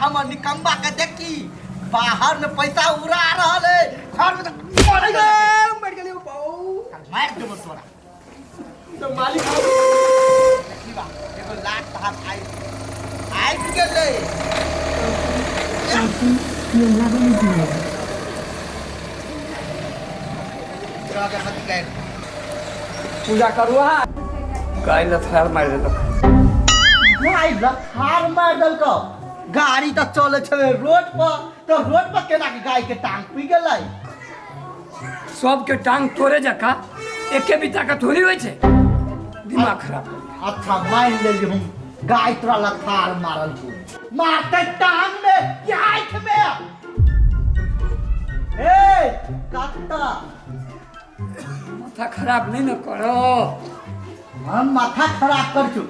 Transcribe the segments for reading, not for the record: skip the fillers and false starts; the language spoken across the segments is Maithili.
हमर निकम्बा के देखी बाहर में पैसा उड़ा रहल है घर में तो मर गेलै। मर गेलियो बाऊ मार देबो तोरा तो मालिक देखी बा एगो लाख साहब आइ आबि गेलै। तोरा अगरबत्ती गाड़ि। पूजा करू अहाँ। गाय लथार मारि देलक। गाय लथार मारि देलकौ? गाड़ी तऽ चलै छलै रोड पर, तऽ रोड पर केना के गाय के टांग पुइ गेलै? सबके टांग तोरे जकाँ एके बिता के थोड़ी होइ छै। दिमाग खराब। अच्छा मान लेली हम गाय तोरा लथार मारल को, मारते टांग में कि हाथ में? ए कत्ता माथा खराब नहीं न करो। हम माथा खराब कर छु?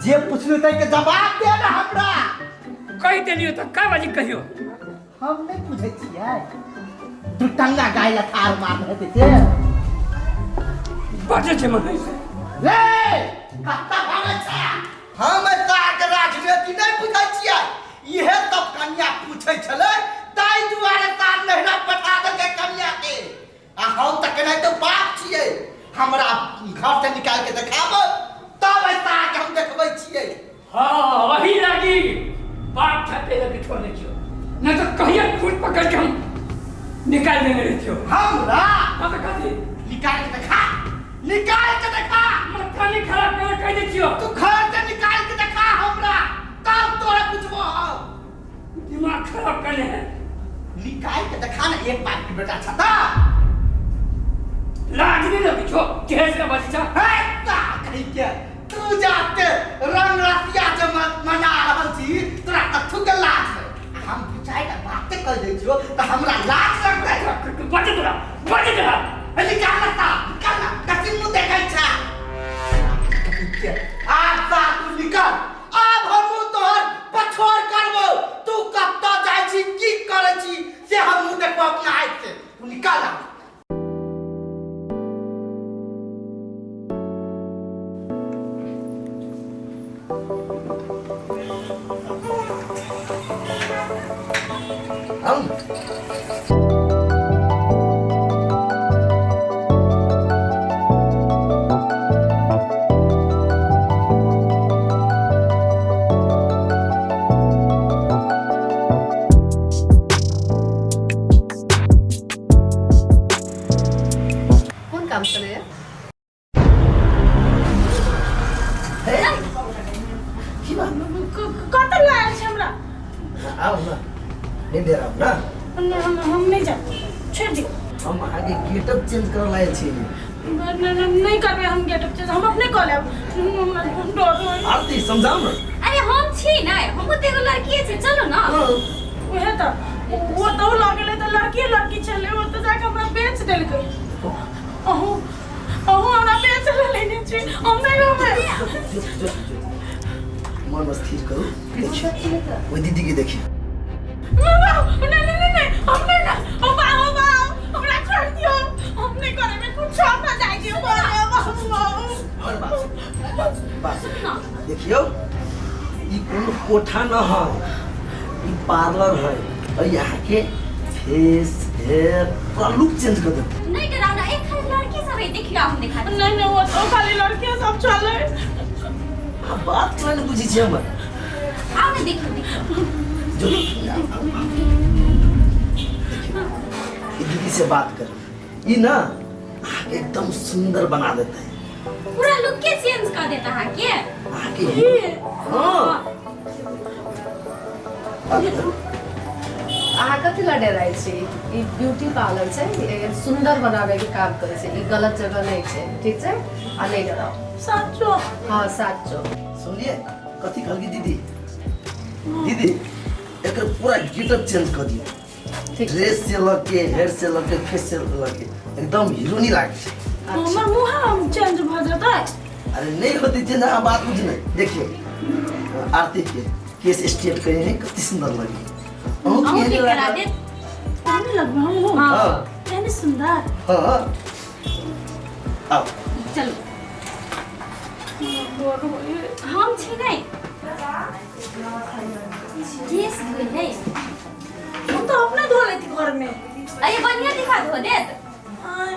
जे पुछलु तै के जवाब दे ना हमरा। कहि देलियो तऽ का बाजी कहियो? हम नहीं पूछै छियै। दू टंगा गाय लथार मार हेतै से बाजै छै मन से। रे कत्ता भागै छै? हम साग राजनीति नहीं पूछै छियै। इहे सब कन्या पूछै छलै ताहि दुआरे सार नहिरा पठा देलकै कन्या के। आ हम तऽ केनाहितो बाप छियै, हमरा घर से निकाल के देखाबो तब ऐसा के हम देखबै छियै। हाँ वही लागी बाप छाते लगी छोड़ने छियो, नहीं तो कहिया फूट पकड़ के हम निकाल देने रहतियो। हमरा हाँ तो कथी निकाल के देखा, निकाल के देखा। माथा नहीं खराब कर कह दे छियो। तू घर से निकाल के देखा हमरा तब तोरा पूछबो हम। दिमाग खराब करने है। निकाल के देखा ना एक बाप के बेटा छता। लाज नहीं लगी छो केहे से बाजी छा? हे ता कहि के तू जाते रंग रसिया जे मना रहल छी तोरा कथु के लाज है? हम दू चारि टा बाते कह दै छियो तऽ हमरा लाज लगतै। बाजे तोरा बाजे तोरा। हे निकाल ना ता, निकाल ना, कथी मुँह देखै छा? आब सा तू निकल, आब हमहूँ तोहर पछोड़ करबो। तू कतऽ जाइ छी की करै छी से हमहूँ देखबो अपना आँखि से। तू निकल आब। हम कोन काम छलैया? कतऽ लऽ आयल छै हमरा? आउ ना, नहीं डेराउ ना। नहि, हम नहि जायब, छोड़ि दियौ। हम अहाँके गेटअप चेंज करऽ लायल छी। नहि नहि नहि करबै हम गेटअप चेंज, हम अपने कऽ लेब। हमरा डर होइए। आरती समझाउ ना। अरे हम छी ने, हमहूँ तऽ एगो लड़कीए छी, चलू ना। उएह तऽ ओ तऽ लऽ गेलै तऽ लड़की लड़की छलै, ओ तऽ जाकऽ हमरा बेच देलकै। अहूँ अहूँ हमरा बेच लेने छी, हम नहि रहबै। जो जो जो मन स्थिर करू। देखियौ ओहि दीदी के देखियौ। नहीं नहीं नहीं नहीं, हम नहीं ना, हम बाबू बाबू हमरा छोड़ दियो, हम नहीं करेबे कुछ, हम ना जाय दियो बाबू बाबू। और बात बात देखियौ, ई कोनो कोठा न है, ई पार्लर है और यहाँ के फेस हेयर पूरा लुक चेंज कर देते। नहीं डरावना, एक खाली लड़की सब है, देखियो हम देखा। नहीं नहीं, वो तो खाली लड़की सब चले। आ बात केना नहीं बुझी छी हमर? आओ ना देखियो देखियो। जो ई दीदी से बात कर, ई ना अहाँके एकदम सुंदर बना देते है। पूरा लुक के चेंज कर देता है के अहाँके। हाँ बात करू। अहाँ कथी लए डराइ छी? ई ब्यूटी पार्लर छै, ई सुंदर बनाबे के काम करै छै, ई गलत जगह नहि छै, ठीक छै? आ नहि डराउ। साचो? हाँ साचो। सुनलिए कथी कहलकी दीदी? दीदी एकर पूरा गेटअप चेंज कर दियौ। ठीक। ड्रेस से लग के हेयर से लग के फेस से लग के एकदम हीरोनी लागे छै। हमर मुँह हम चेंज भऽ जेतै? अरे नहीं होती चेंज, अहाँ बात बुझ नहीं। देखियो आरती के केस स्ट्रेट करे है, कति सुंदर लगी। अहूँ अहूँ के के करा लागत? देत। केहन लगबै हम? हाँ। केहन सुंदर। हाँ आओ चलो। डर होइए। हम छी नहि केस धोइ है। हम तो अपने धो लेती घर में। अरे बढ़िया दिखा धो देत। आय।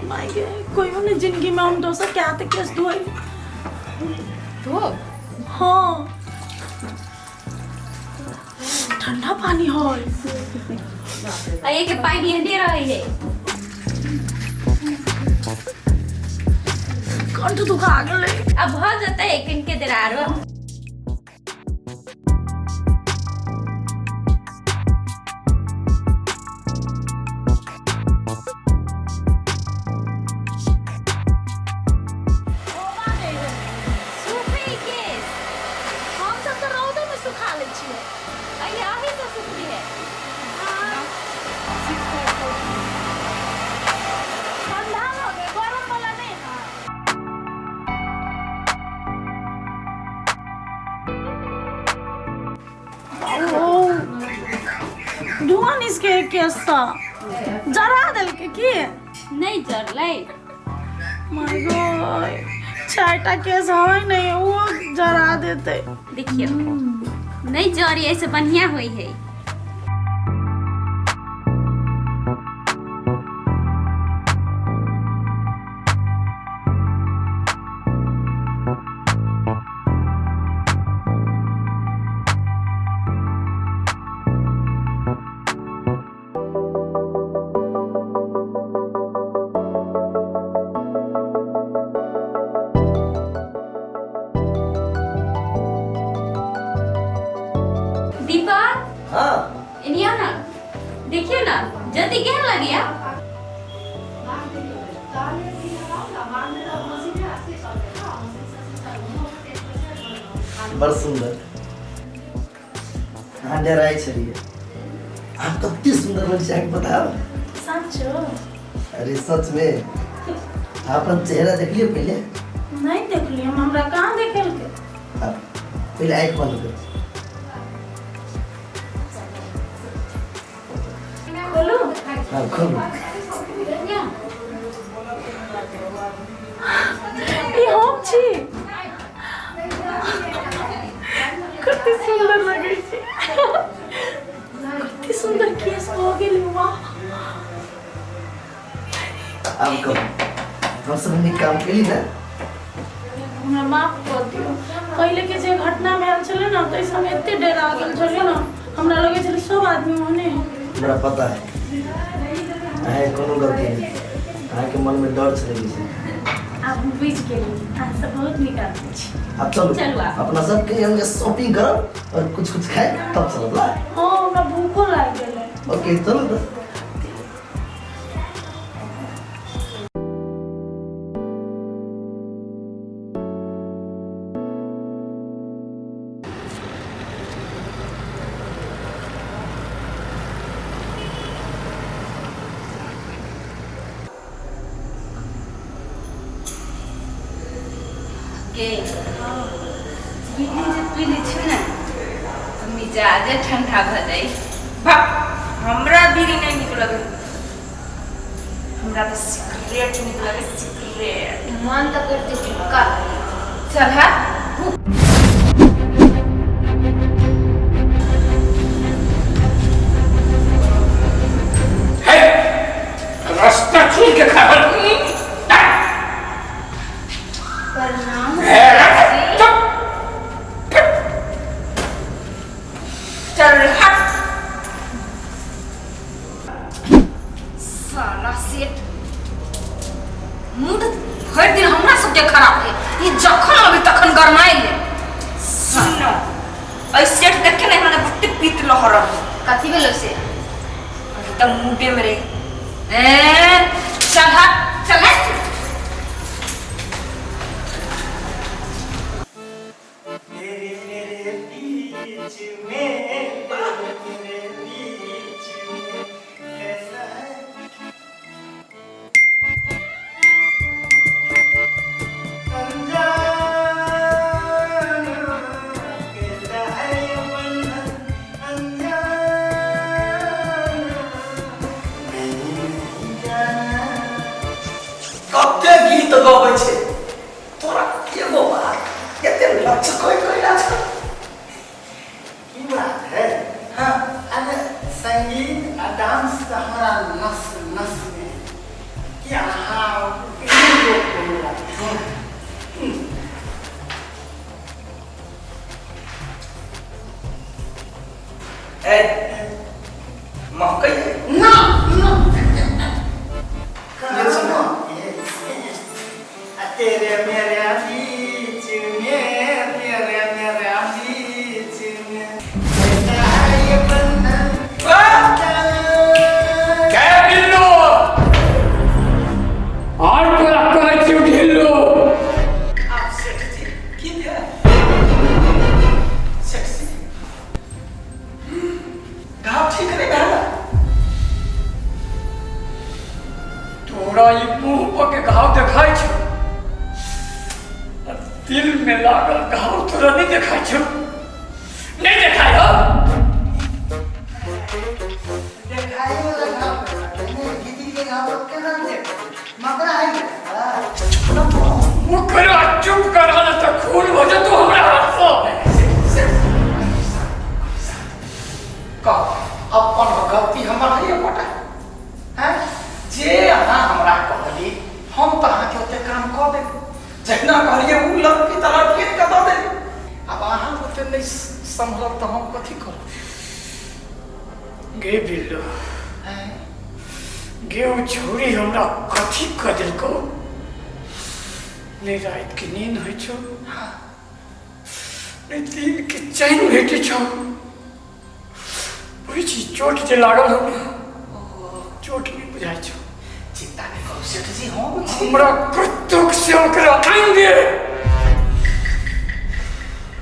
माय गे, कोइयो ने जिंदगी में हम दोसर के हाथ केस धोई। धो। हाँ, ठंडा पानी है। अरे के पानी एहने रहे है। कंठ दुखा गेलै। अब भ जेतै किनके देर आरो। सूखै केस। हम सब तऽ रौदे में सुखा लै छियै। अरे अही तो सुखली है। ठंडा लगे, गरम वाला नहीं है। ओ धुआं निसके केस जरा देलकै की? नहीं जरलै। My God, चारिटा केस है नहीं, वो जरा देते। देखियो नहीं जरी, ऐसे बढ़िया होई है। दीपा। हाँ। इनिया ना, देखियो ना जल्दी केहन लगिया। बड़ सुंदर। अहाँ डराइ छलियै, अहाँ कते सुंदर लग छै अहाँके पता हो? सचो? अरे सच में। अहाँ अपन चेहरा देखलियै पहिले? नहीं देखलियै हम, हमरा कहाँ देखेलकै। हाँ, पहिले आँखि बंद करू। खोलू? हाँ खोलू। ई हम छी। कते सुंदर लगै छै, कते सुंदर केस भऽ गेल, वाह। आब कहू, हम सब नीक काम केली ने? हमरा माफ कऽ दियौ, पहिले के जे घटना भेल छलै ने ताहिसँ हम एते डरा गेल छलियै ने, हमरा लगै छलै सब आदमी ओहने है। हमरा पता है अहाँके कोनो गलती नहि, अहाँके मन में डर छलै छै। आब हम बुझि गेली, अहाँ सब बहुत नीक आदमी छी। अब चलू, चलू आब। अपना सब कहीं हम शॉपिंग करब और कुछ कुछ खाए तब चलब ला। हाँ, हमरा भूखो लागि गेलै। ओके चलू तो। गे बीड़ी जे पी लै छी ने तऽ मिजाजे ठंडा भऽ जाइ। बाप, हमरा बीड़ी नहीं नीक लगे, हमरा तऽ सिगरेट नीक लगे, सिगरेट। मन तऽ करते हुक्का। चल हा। है रास्ता छूट के खा। प्रणाम। चुप। चल हट साला सेठ, मूड भरि दिन हमरा सबके खराब है, ई जखन अबै तखन गरमाइ ले। सुन न, एहि सेठ देखे ने हमरा बहुते पीत लहरल। कथी भेलो से? एकदम मूडे में रहे। ए चल हट, चल हट। तेरे मेरे बीच में, तेरे मेरे बीच में कैसा है अनजाना, कैसा है ये बंधन अनजाना, मैंने नहीं जाना। कते गीत गबै छै तोरा एगो बात एते लचकै कैला छ की बात है हाँ अरे संगीत आ डांस तऽ हमरा नस नस में कि अहाँ एहन लोक हमरा ए महकै है ना ना ये सुनो। आ तेरे मेरे बीच में तेरे मेरे बीच में कैसा है ये बंधन कै बिल्लो आर तोरा कहै छियौ ढिल्लो आप सेठ जी की भेल सेठ जी घाव ठीक नहीं भेल तोरा ई मुंह पर के घाव देखाइ छौ आ दिल में लागल घाव तोरा नहीं देखाइ छौ नहीं देखाइ हो देखाई वाला घाव नहीं दीदी के घाव केना देख मकड़ा है ओकरा चुप करा ना तऽ खून भऽ जेतौ हमरा हाथ सँ कह अपन गलती हमर है एकोटा हैं जे अहाँ हमरा कहली हम तऽ अहाँके ओते काम कऽ देब जहिना कहलियै ओ लड़की तऽ लड़किए के दऽ देली आब अहाँ ओते नहि सम्हरब तऽ हम कथी करब गे बिल्लो गे ओ छौरी हमरा कथी कऽ देलकौ नहि रातिके नींद होइ छौ नहि दिनके चैन भेटै छौ बुझै छी चोट जे लागल हौ ने चोट नहि बुझाइ छौ चिंता नहि करू सेठ जी हम छी हमरा कतुक से ओकरा आनि दे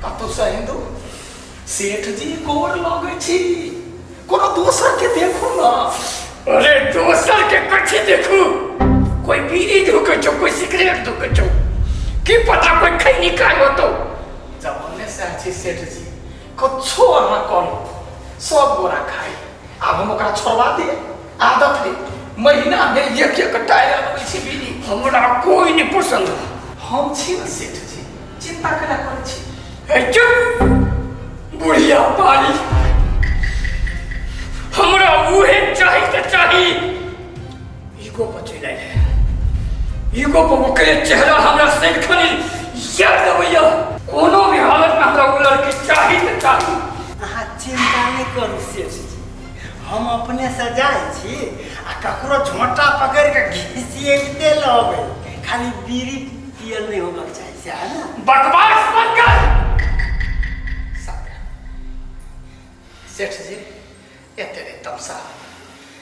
कतौ से हिंदू सेठ जी गोर लगै छी कोनो दोसर के देखू ना अरे दोसर के कथी देखू कोई बीड़ी ढूके छौ कोई सिगरेट ढूके छौ की पता कोई खैनी खाय होतो जब ओन्ने से छी सेठ जी कच्छो अहाँ करू सब गोरा खाइ आब हम ओकरा छोड़वा दिए आदत है महीना में एक एक टायर अनबै छी बीड़ी हमरा कोई नहीं पसंद हो हम छी ने सेठ जी चिंता केना करै छी ए चुप बुढ़िया पारी हमरा उहे चाही तऽ चाही ईगो पर चलि आयल ईगो पर ओकरे चेहरा हमरा सदिखन याद अबैया कोनो भी हालत में हमरा ओ लड़की चाही तऽ चाही अहाँ चिंता नहि करू सेठ जी हम अपने से जाइ छी आ ककरो झोंटा पकड़ि कऽ घिसियबिते लऽ अबै खाली बीड़ी पियल नहि होबाक चाही सएह ने बकवास मत कर